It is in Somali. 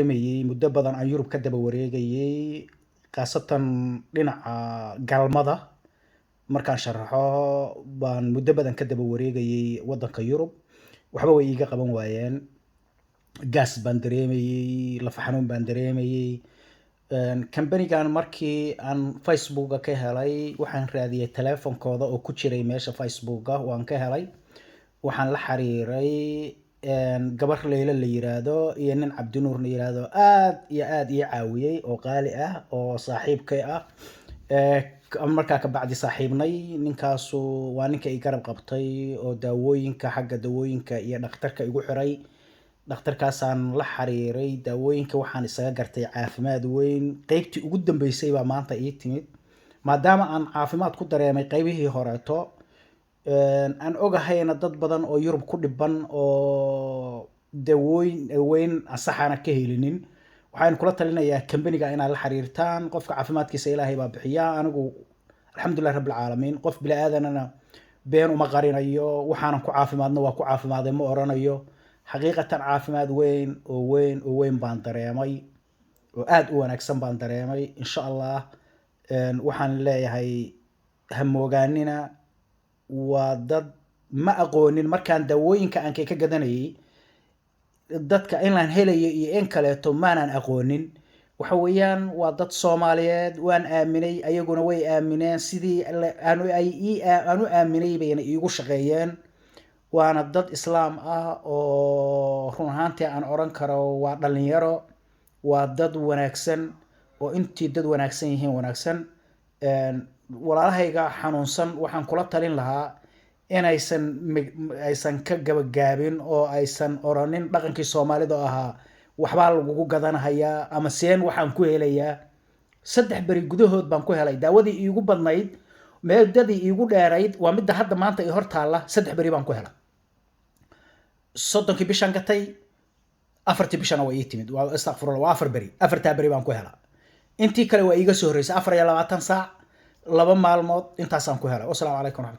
Dareemayay muddo badan aan Yurub ka daba wareegayay, khaasatan dhinaca galmada. Markaan sharaxo, baan muddo badan ka daba wareegayay wadanka Yurub, waxba way iiga qaban waayeen. Gaas baan dareemayay, lafa xanuun baan dareemayay. Kambanigan markii aan Facebooka ka helay, waxaan raadiyay teleefonkooda oo ku jiray meesha Facebooka. Waan ka helay, waxaan la xiriiray gabar Leyla la yiraahdo iyo nin Cabdinuur la yiraahdo, aad iyo aad ii caawiyey oo qaali ah oo saaxiibkay ah. Markaa kabacdi saaxiibnay. Ninkaasu waa ninka i garab qabtay oo daawooyinka, xagga daawooyinka iyo dhakhtarka igu xiray. Dhakhtarkaasaan la xiriiray. Daawooyinka waxaan isaga gartay caafimaad weyn. Qeybtii ugu dambeysay baa maanta ii timid. Maadaama aan caafimaad ku dareemay qeybihii horeeto, aan ogahayna dad badan oo Yurub ku dhiban oo dawooyin weyn ansaxana ka helinin, waxaan kula talinayaa kambaniga inaad la xiriirtaan. Qofka caafimaadkiisa Ilaahay baa bixiya. Anigu, alxamdulilah rabbil caalamiin, qof bini aadanana been uma qarinayo. Waxaanan ku caafimaadno waa ku caafimaaday ma oranayo. Xaqiiqatan caafimaad weyn oo weyn oo weyn baan dareemay oo aada u wanaagsan baan dareemay. Insha Allah, waxaan leeyahay ha moogaanina. Waa dad ma aqoonin markaan daawooyinka aan kay ka gadanayay dadka inaan helayo iyo in kaleeto maanaan aqoonin. Waxa weeyaan waa dad Soomaaliyeed, waan aaminay, ayaguna way aamineen. Sidii aan u aaminay bayna iigu shaqeeyeen. Waana dad Islaam ah oo run ahaantii aan odhan karo waa dhalinyaro, waa dad wanaagsan oo intii dad wanaagsan yihiin wanaagsan. Walaalahayga xanuunsan waxaan kula talin lahaa inaysan aysan ka gabagaabin oo aysan oranin dhaqankii Soomaalida oo ahaa waxbaa lagugu gadanhayaa ama seen waxaan ku helayaa. 3 beri gudahood baan ku helay daawadii iigu badnayd, meedadii iigu dheerayd. Waa midda hadda maanta i hor taalla. 3 beri baan ku helay. 30-kii bishaan gatay, 4-tii bishana waa ii timid. Waa, astaqfirullah, waa 4 beri. 4-taa beri baan ku helaa. Intii kale waa iiga soo horreysay 24 saac, 2 maalmood intaasaan ku helay. Wasalaamu calaykum waraxmatullahi.